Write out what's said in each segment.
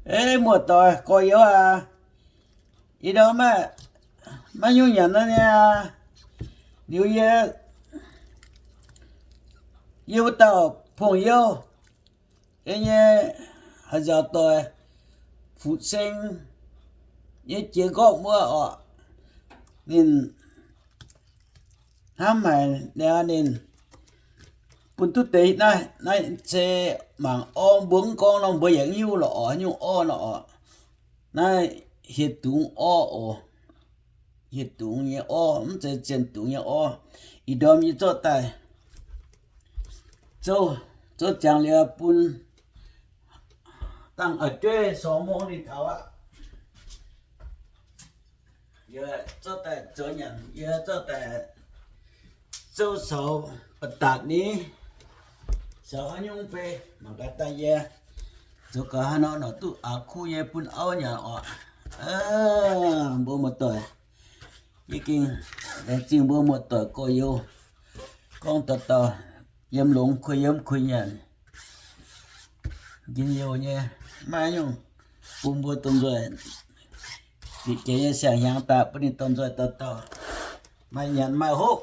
Ei, muoz-doic gorx-youz aac, ih ndorm maiv nyungc nyanc nor niaa. Liuz yie, yie wuov dauh pong-youh, yie nyei haaix nzauc doic, Fuqv Seng, yie jiex nqorngv wuov orqc, ninh hnamv haic niaa, ninh bun duqv deix naaiv, naaiv se mangc orv, mbuo mv gorngv nor mbuo yaac mv hiuv lorqc orqc, haaix nyungc orv nor orqc. Naaiv hieh dungz orv oc. Hieh dungz nyei orv, mv zeiz zienh dungz nyei orv. Ih ndorm yie zorqv daaih zouv, zouv ziangx liuz bun dangh a'jueiv sorng mong ninh taux aqv. Yie zorqv daaih zoux nyanc, yie zorqv daaih zouv saux ba'datc ni, saux haaix nyungc bei mangc gaax daaih yie zoux gaax haaix nor nor duqv aqc kuv nyei bun auv nyanc orqc. Mbuo muoz-doic, yie gengh laengz zingh mbuo muoz-doic gorx-youz gorngv dauh dauh yiem longx kuh yiem kuh nyanc njien-youh nyei, maiv nyungc bun mbuo domh nzoih bieqc jiex nyei siang-hnyangx daaih bun ninh domh nzoih dauh dauh maaih nyanc maaih hopv,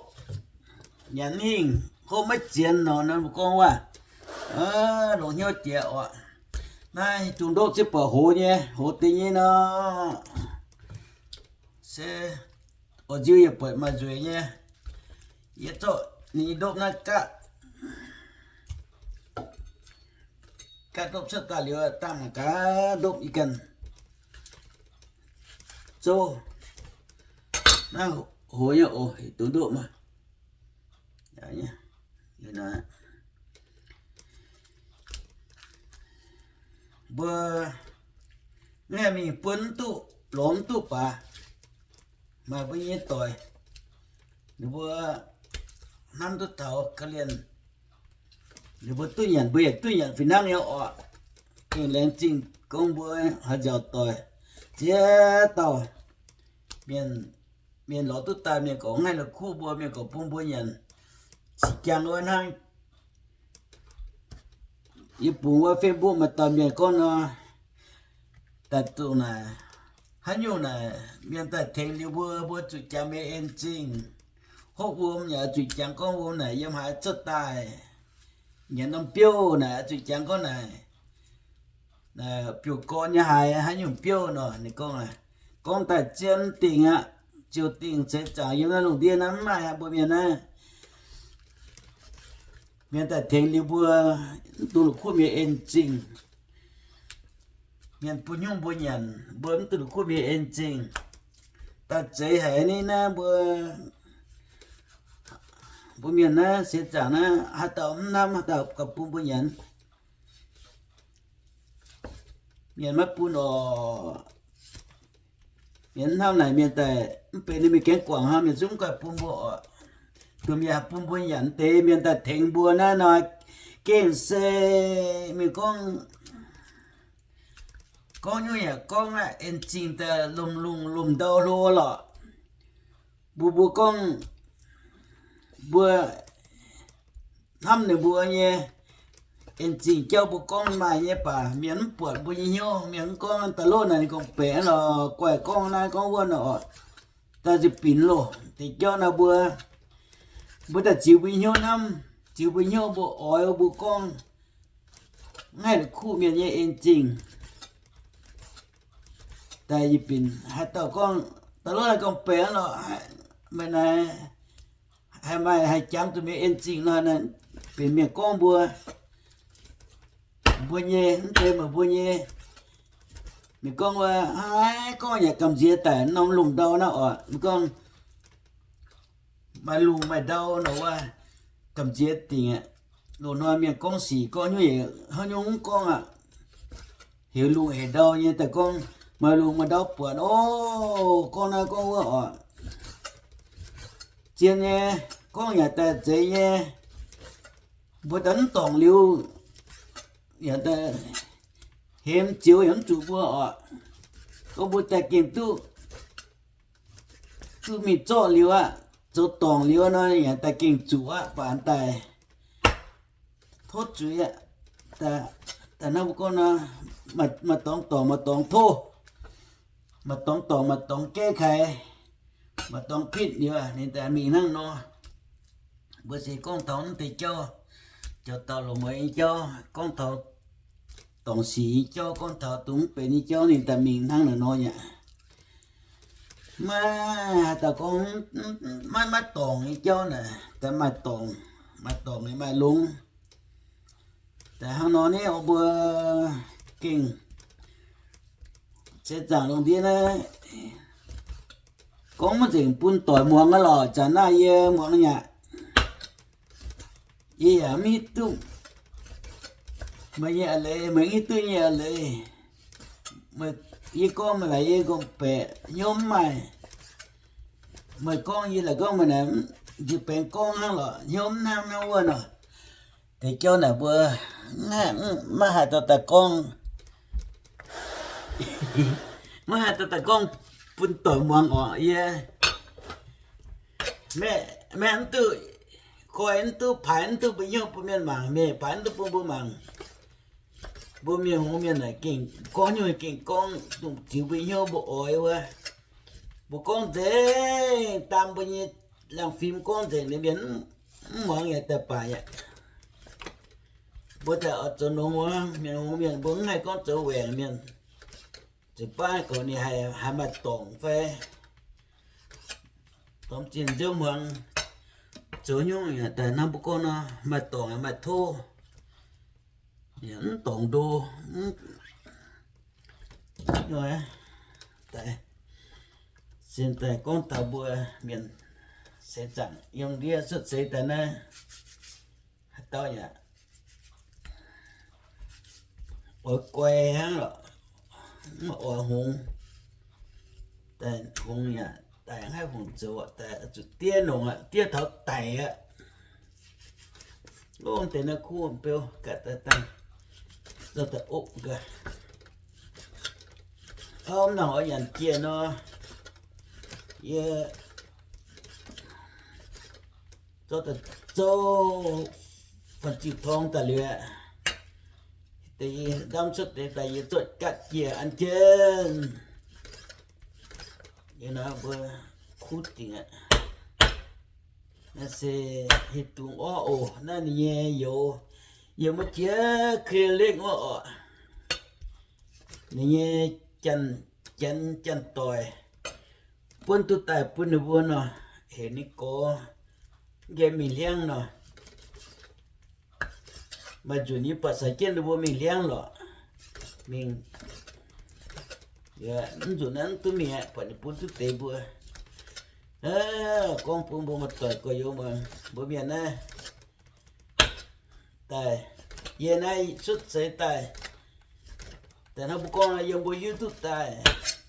nyanc hingh hopv maiv zienx nor, mbuo gorngv waac longc hnyouv jiex orqc. Naaiv dungz ndoqv ziex buatc hoz nyei, hoz deix nyei nor, se oix nziu yaac buatc maaih nzueic nyei. Yie zorqv ninh ndopv naaiv gaatv, gaatv ndopv cuotv daaih liuz, dangh mangc gaax ndopv ih ganh zouv. Naaiv hoz nyei oc, dungz ndoqv maah. Mbuo mv haih mingh buonv mv duqv, lorz mv duqv baac maaih mbuo nyei doic, ninh mbuo hnamv duqv taux ga'lienh, ninh mbuo duqv nyanc, mbuo yaac duqv nyanc fih hnangv nyei orqc. Gengh laengz zingh gorngv mbuo haaix nzauc doic ziex dauh mienh, mienh lorz duqv daaih, mienh gorngv haih la'kuqv mbuo, mienh gorngv bun mbuo nyanc. Zinh jangx wuov hnangv, yie bungx wuov Facebook maaih dauh mienh gorngv nor, daaih zuqc naaic, haaix nyungc naaic mienh daaih tengx liuz mbuo, mbuo zuqc jangx mienh en zingh. Hopv wuom yaac zuqc jangx gorngv wuom naaic yiem haaix cuotv daaih, nyanc norm biouv naaic zuqc jangx gorngv naaic, biouv-gorn nyei haaix, haaix nyungc biouv nor. Ninh gorngv, gorngv daaih zien dingc aqv, ziouc dingc ceix zaangc yiem naaiv lungh ndiev naaiv mv maaih aqv. Mbuo mienh naaiv, mienh daaih tengx liuz mbuo, mv duqv la'kuqv mienh en zingh. Mienh bun nyungc mbuo nyanc, mbuo mv duqv la'kuqv mienh en zingh. Daaih zeiz haic ni naaiv mbuo, mbuo mienh naaiv seix zaangc naaiv, haaix dauh mv hnamv, haaix dauh gauh bun mbuo nyanc. Mienh maiv bun oc. Mienh mv hnamv naaic mienh daaih mv benx ninh mienh gaengh guangc hnangv, mienh zungv mv gaengh bun mbuo oc. Dongh mienh haih bun mbuo nyanc deix, mienh daaih tengx mbuo naaiv nor, gengh se mienh gorngv, gorngv nyungc yaac gorngv aqv, en zingh daaih lomh lungh lomh ndau hlo lorqc. Mbuo, mbuo gorngv, mbuo hnamv ninh mbuo nyei en zingh jauv mbuo gorngv maaih nyei baac mienh mv buatc mbuo nyei hnyouv. Mienh mv gorngv da'lov naaic ninh gorngv-baeqc lorqc, guaih gorngv naaiv gorngv wuov nor oc. Daaih nzipc binc loh deix jauv naaiv mbuo, mbuo daaih ziux mbuo nyei hnyouv hnamv, ziux mbuo hnyouv mbuo oix mbuo gorngv mv haih la'kuqv mienh nyei en zingh. Daaih nzipc binc haaix dauh gorngv da'lov naaic gorngv-baeqc lorqc, meih naaic haih maaih haih jangx zuqc mienh en zingh nor, benx mienh gorngv mbuo, mbuo nyei, mv zeiz meih mbuo nyei. Ninh gorngv wuov, aav, gorngv yaac gamh nziex daaih norm lungh ndau naaiv oc. Ninh gorngv maaih lungh maaih ndau nor wuov, gamh nziex dingc aqv. Loz-hnoi mienh gorngv sic gorngv nyungc, haaix nyungc mv gorngv aqv. Heuc lungh heuc ndau nyei daaih gorngv maaih lungh maaih ndau buatc oc, gorngv naaiv gorngv wuov oc. Zien nyei, gorngv yaac daaih zeiz nyei. Mbuo daaih mv dorngc liuz, yaac hemx zioux yaac mv zuqc mbuo oc. Gorngv mbuo daaih gengh duqv, duqv mingh zorqv liuz aqv, zoux dorngc liuz nor yaac daaih gengh zuqc aqv, baac daaih tov zuiz aqv. Daaih hnangv mbuo gorngv nor, maaih dorngx dorngc maaih dorngx tov, maaih dorngx dorngc maaih dorngx jeiv kaaix, maaih dorngx pitv liuz ninh daaih mingh hnangv nor. Mbuo se gorngv taux mv deix jauv, jauv-dauh loz-mueiz nyei jauv, gorngv taux dorngc sic nyei jauv, gorngv taux dongh mv benx nyei jauv ninh daaih mingh hnangv naaiv nor yaac maiv haaix dauh gorngv maiv, maiv dorngc nyei jauv naaic, daaih maaih dorngc, maaih dorngc nyei maaih longx. Daaih hnangv nor ni, mbuo gengh se zaangc lungh ndiev naaiv gorngv maiv nzengc bun doic muangx aqv lorqc. Zanc naaiv yie muangx yaac, yie yaac mv hiuv duqv meih nyei a'leiz, meih mv hiuv duqv yie nyei a'leiz. Yie gorngv meih laaix yie gorngv-baeqc hnyouv mv maaih. Meih gorngv yie laaix gorngv meih naaic njiec baengx gorngv hnangv lorqc, hnyouv mv hnangv hnangv wuov nor. Deix jauv naaic mbuo maiv haih dorh daaih gorngv, maiv haih dorh daaih gorngv bun doic muangx orqc. Yie maiv, maiv mv duqv koi mv duqv paaix mv duqv mbuo hnyouv bun mienh mangc, mienh paaix mv duqv bun mbuo mangc. Mbuo mienh hngongx mienh naaic gengh gorngv nyungc gengh gorngv dongh ziux mbuo hnyouv mbuo oix wuov. Mbuo gorngv nzengc, daam mbuo nyei laangh fim gorngv nzengc, ninh mienh mv muangx yaac daaih baac aqv. Mbuo daaih oix zoux nongx wuov, mienh hngongx mienh mbuo mv haih gorngv zoux waengc mienh. Zuqc baav goux ninh haih, haih maaih dorngc fai dorh zinh nziouv hmuangx zoux nyungc yaac daaih hnangv mbuo gorngv nor, maaih dorngc yaac maaih tov, yaac mv dorngc ndo. Daaih, sin daaih gorngv taux mbuo mienh seix zaangc yiem ndiev cuotv seix daaih naaiv, haaix dauh yaac oix guai hnangv lorqc, mv oix hngongx. Daaih hngongx yaac daaih haih hungh zoux, daaih zuqc diev nongc aqv, diev taux daic aqv. Longc deix naaiv kuv beu ga'daaih dangh, zorqv daaih opv ga'naaiv. Mv nangc oix nyanc jiex nor, yie zorqv daaih zouv fan ziu torng daaih liuz, deix ndamv cuotv deix daaih yie zorqv gatv jiex an jienv. Yie naaiv mbuo kuv dingc aqv. Naaiv se hieh dungz orv oc. Naaiv ninh nyei youz, yie mbuo jiex Clear Lake wuov oc. Ninh nyei janx, janx, janx-doic buonv duqv daaih bun ninh mbuo nor, heuc ninh gorx nqemh mingh hliangv nor. Maaih nzunc yie buatc caux jienv ninh mbuo mingh hliangv lorqc. Mingh, mv nzunc naaiv mv duqv mingh aqv, buatc ninh bun duqv deix mbuo. Gorngv bun mbuo muoz-doic gorx-youz muangx, mbuo mienh naaiv daaih, yie naaiv cuotv seix daaih, daaih hnangv mbuo gorngv nor, yiem mbuo hiuv duqv daaih,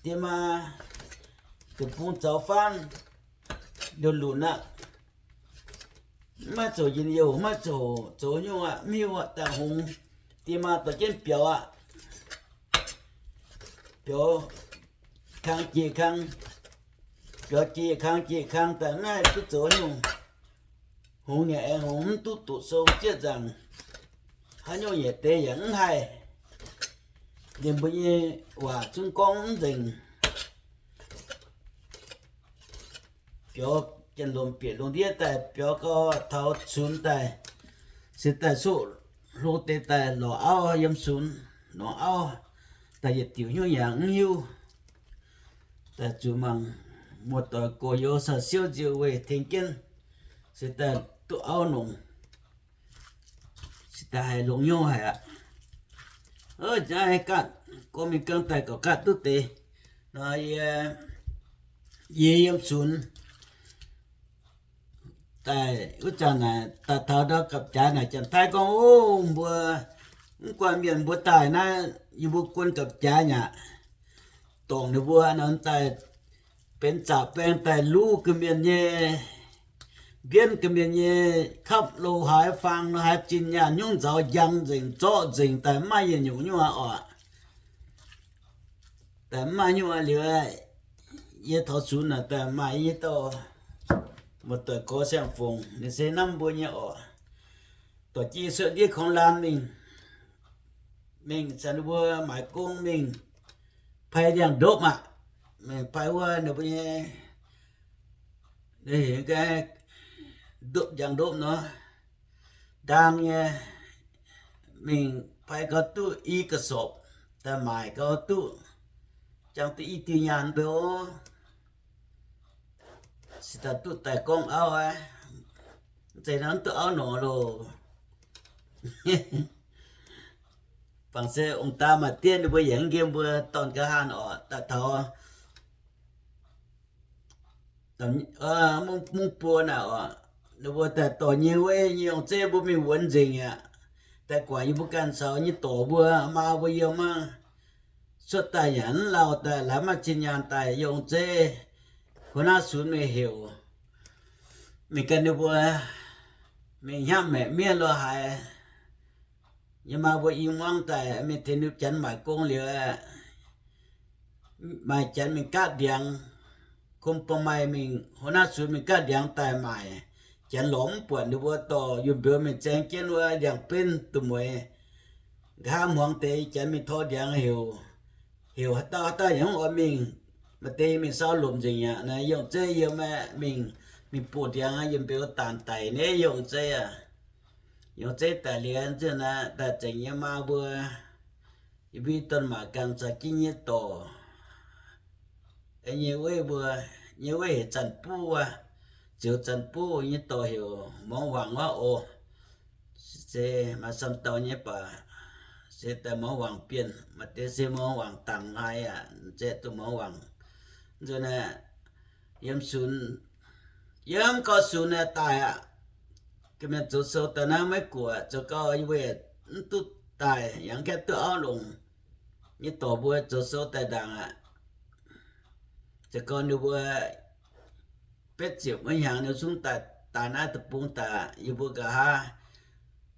diex maa deic-bung zaux faanv, nduqc lunc aqv. Maiv zoux njien-youh, maiv zoux, zoux nyungc aqv, mv hiuv aqv, daaih hngongx. Diex maa dorh jienv biaux aqv. Biaux kang jiex kang, biaux jiex kang jiex kang daaih maiv haih duqv zoux nyungc. Hngongx yaac aengx hngongx mv duqv doqc sou zieqv nzaangc. Haaix nyungc yietc deix yaac mv haih. Ninh mbuo nyei waac zungv gorngv mv nzengc. Biaux janx-lomc bieqc lungh ndiev daaih, biaux gau taux cunx daaih, se daaih coqv hlo deix daaih lorz auv yiem cunx, lorz auv daaih yietc diuc hnyouv yaac mv hiuv. Daaih zuqc mangc muoz-doic gorx-youz caux siouv nziouv weih tengx jienv, se daaih duqv auv longc, se daaih haiz longx hnyouv haic aqv. Ov, jaaix gaatv, gorngv mingh gangv daaih gauh gaatv duqv deix. Nor yie, yie yiem cunx daaih wuov zanc naaic, daaih taux ndau gapv-jaaix naaic, janx-taiv gorngv, ov, mbuo mv guanh mienh mbuo daaih naaiv, yie mbuo guanh gapv-jaaix aqv. Dorngc ninh mbuo nor daaih benx zaqc baeng daaih luv ga'mienh nyei, mbienv ga'mienh nyei kapv-loz haaix, faang haaix, zinh nyaanh nyungc nzauz njang nzengc, zorqv nzengc daaih mv maaih yietc nyungc nyungc aqv oc. Daaih mv maaih nyungc aqv liuz, yie taux cunx naaic daaih maaih yie dauh muoz-doic gorx Siang-Fongc, ninh se hnamv mbuo nyei oc. Dorh jienv yie cuotv ndiev korng laanh mingh. mingh caux ninh mbuo maaiz gong mingh pai ndiangx-ndopv aqv. Mingh pai wuov ninh mbuo nyei, ninh heuc ndiangx-ndopv nor, ndaang nyei, mingh pai gauh duqv i ga'sorpc daaih maaic gauh duqv, jangx duqv i diuh nyaanh mbuo oc. Se daaih duqv daaih gorngv auv aqv. Zeiz nor mv duqv auv nor loh. Bangc se ong-daa maaih diev ninh mbuo yaac mv nqemh mbuo dorn nqa'haav oc. Daaih taux mungv buo naaic oc, ninh mbuo daaih dorh nyei weiv nyei yongh zeiv mbuo mingh wuonx nzengc aqv. Daaih guangc yie mbuo ganh caux nyei dorc mbuo, maa mbuo yiem aqv. Cuotv daaih yaac mv lauh daaih, laaix maaih zinh nyaanh daaih yongh zeiv, huo naaiv sunx mingh heuc mingh ganh ninh mbuo mingh hnyangx-maeqc miev lo haaix. Yie maa mbuo i muangv daaih mingh tengx ninh janx maaic gong liuz, maaih janx mingh gaatv ndiangx, kum ba'maaih mingh huo naaiv sunx mingh gaatv ndiangx daaih maaic. Janx lorz mv buatc ninh mbuo dorh yunh mbeux mingh zaeng jienv wuov ndiangx-benv duqv mueiz. Nqa'haav hmuangx deix janx mingh tor ndiangx heuc, heuc haaix dauh haaix dauh yaac mv oix mingh. Maaih deix mingh sau lomc nzengc aqv. Naaiv yongh zeiv yiem aqv, mingh, mingh buoz ndiangx, yiem mbeux daanx daic nyei yongh zeiv aqv. Yongh zeiv daic liuz nzunc naaiv daaih zengc yie maa mbuo, yie mbuo i dorn-maac ganh caux jienv nyei dorc, nyei weiv mbuo, nyei weiv heuc Zanc Buv aqv. Ziouc Zanc Buv nyei dorc heuc Muangx Wangc aqv oc. Se maaih samv dauh nyei baac se daaih Muangx Wangc bienh, maaih deix se Muangx Wangc dangc haic aqv, se duqv Muangx Wangc. Nzunc naaiv yiem sunx, yiem gau sunx naaiv daaih aqv. Ga'mienh zoux sou daaih naaiv maiv guoqv, zoux gau yie mbuo mv duqv daaih, yangh gaengh duqv auv longc nyei dorc mbuo zoux sou daaih ndaangc aqv. Zoux gau ninh mbuo betv ziepc wuov hnyangx ninh zungv daaih, daaih naaiv deic-bung daaih, yie mbuo nqa'haav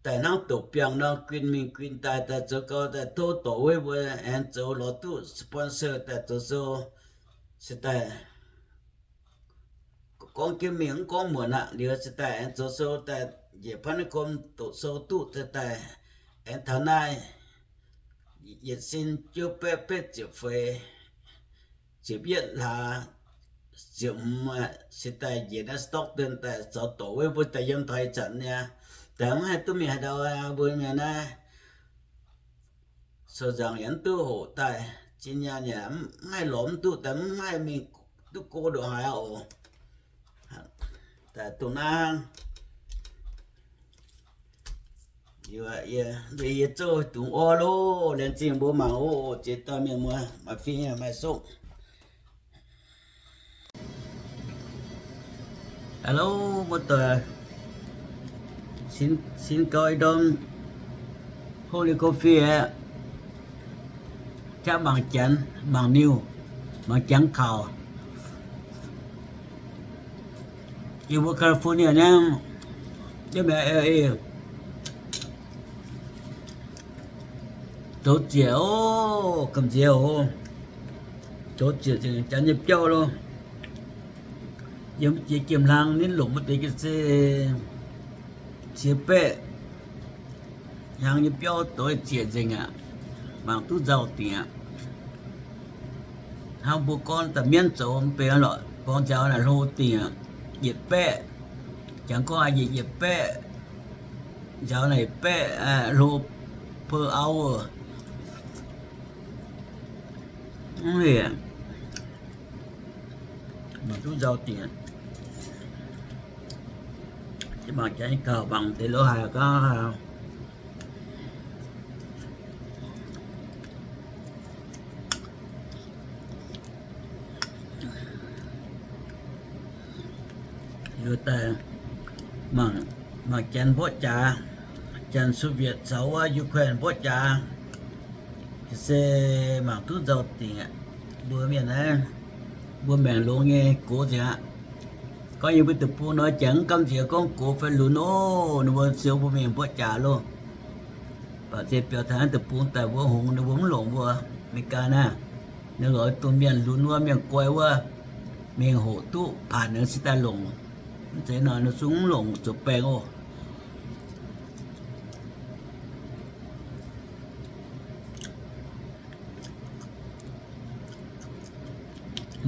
daaih hnangv doqc biangh nor guin mingh guin daaih, daaih zoux gau daaih tov dorc weiv mbuo aengx zoux lorz duqv sponsor daaih zoux sou. Se daaih gorngv jienv mingh mv gorngv muonc aqv. Liuz se daaih aengx zoux sou daaih njiec Pan Niv Kom doqc sou duqv, se daaih aengx taux naaiv yietc sin juov baeqv betv ziepc feix, ziepc yietv hlaax, ziepc hmz, se daaih njiec naaiv Stockton daaih caux dorc weiv mbuo daaih yiem taux ih zanc niaa, daaih mv haih duqv mingh haaix ndau mbuo mienh naaiv. Sou nzaangc yaac mv duqv hoqc daaih, zinh nyaanh yaac mv haih lorz mv duqv daaih, mv haih mingh duqv go ndongc haaix oc. Daaih dongh naaiv, yie, yie zouv dungz orv loh, laengz zingh mbuo mangc oc. Ziex dauh mienh muoz maaih fing maaih soqv. Hello, muoz-doic, sin gau i ndorm holy coffee aeqv, jaav mangc janx, mangc news, mangc jangx kaux. Yie mbuo California naaiv, yiem L A, zoux ziec oc, gamh nziex oc, zoux ziec nzengc janx nyei biauv loh. Yiem jiex jiem-hlang ninh longc mv deix ga'sie ciex baeqv hnyangx nyei biauv doix ziec nzengc aqv, mangc duqv nzauh dingc aqv. Hnangv mbuo gorngv daaih mienv zoux mv benx lorqc, borngz nziaaux naaic hlo dingc aqv, yietc baeqv. Jangx gorngv yietc, yietc baeqv, nziaaux naaic yietc baeqv, hlo per hour. Mv heic, mangc duqv nzauh dingc. Mangc janx kaux mangc deix lov haic gaax. Liuz daaih mangc, mangc janx mborqv jaax, janx Soviet caux wuov Ukraine mborqv jaax, se mangc duqv nzauh dingc aqv. Mbuo mienh naaiv, mbuo maengc longx nyei gox nzengc aqv. Gorngv yie mbuo deic-bung nor, jangx mv gamh nziex gorngv gox fai lunx oc, ninh mbuo siou mbuo mingh mborqv jaax loh. Baac se biaux taux naaiv deic-bung daaih mbuo hngongx ninh mbuo mv longc mbuo. Meigaa naaiv, ninh lorz dongh mienh lunx wuov, mienh guai wuov, mingh hoqc duqv paanc ninh se daaih longc. Mv zeiz nor ninh zungv mv longc zoux baengh oc.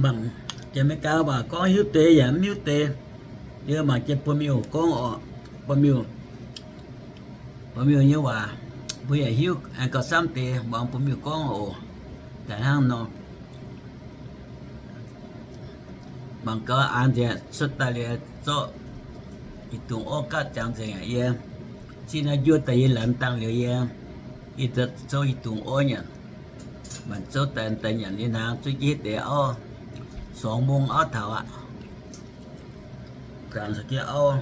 Mangc jiex Meigaa waac gorngv hiuv deix yaac mv hiuv deix. Yie mangc jiex buo miuh gorngv oc, buo miuh, buo miuh nyei waac mbuo yaac hiuv aengx gauh samv deix, muangx buo miuh gorngv oc. Daaih hnangv nor, mangc gaax an nzengc cuotv daaih liuz zorqv ih dungz orv gaatv jangx nzengc aqv. Yie zinh naaiv njuov daaih yie laengz dangh liuz yie, yie zoux ih dungz orv nyanc. Maanc zouv daaih daaih nyanc nyei hnaangx zuov jienv deix auv, song mong auv taux aqv. Gangx caux jienv auv,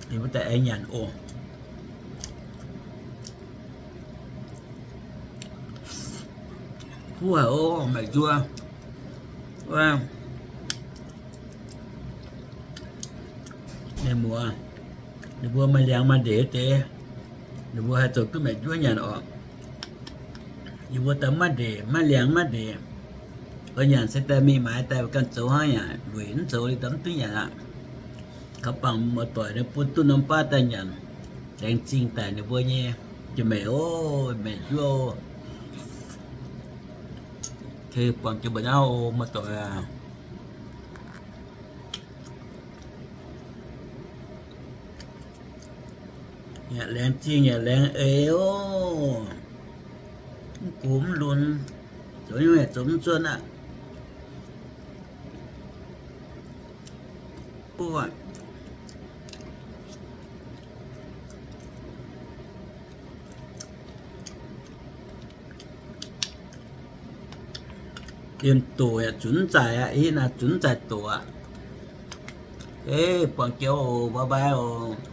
yie mbuo daaih aengx nyanc oc. Kuv haic oc, maengc njuov. Mienh muoz, ninh mbuo maaih liangx maaih ndeic deix, ninh mbuo haih zoux duqv maengc njuov nyanc oc. Yie mbuo daaih maiv ndeic, maiv liangx maiv ndeic, oix nyanc se daaih mingh maaiz daaih ganh zoux hnangv, nyanc lueic mv zoux liuz daaih mv duqv nyanc aqv. Kaux bangc muoz-doic ninh bun duqv norm baav daaih nyanc, laengz zingh daic ninh mbuo nyei jiex maengc oc, maengc njuov oc. Buangh jiex mbuo naaiv oc, muoz-doic aac. Yaac laengz zingh yaac laengz eix oc. Mv gux mv lunx, zoux nyungc yaac zoux mv zuonv aqv. Yiem doqc yaac zunc zaaih aqv, hitv naaiv zunc zaaih doqc aqv. Ei, buangh jiex oc, bye bye oc.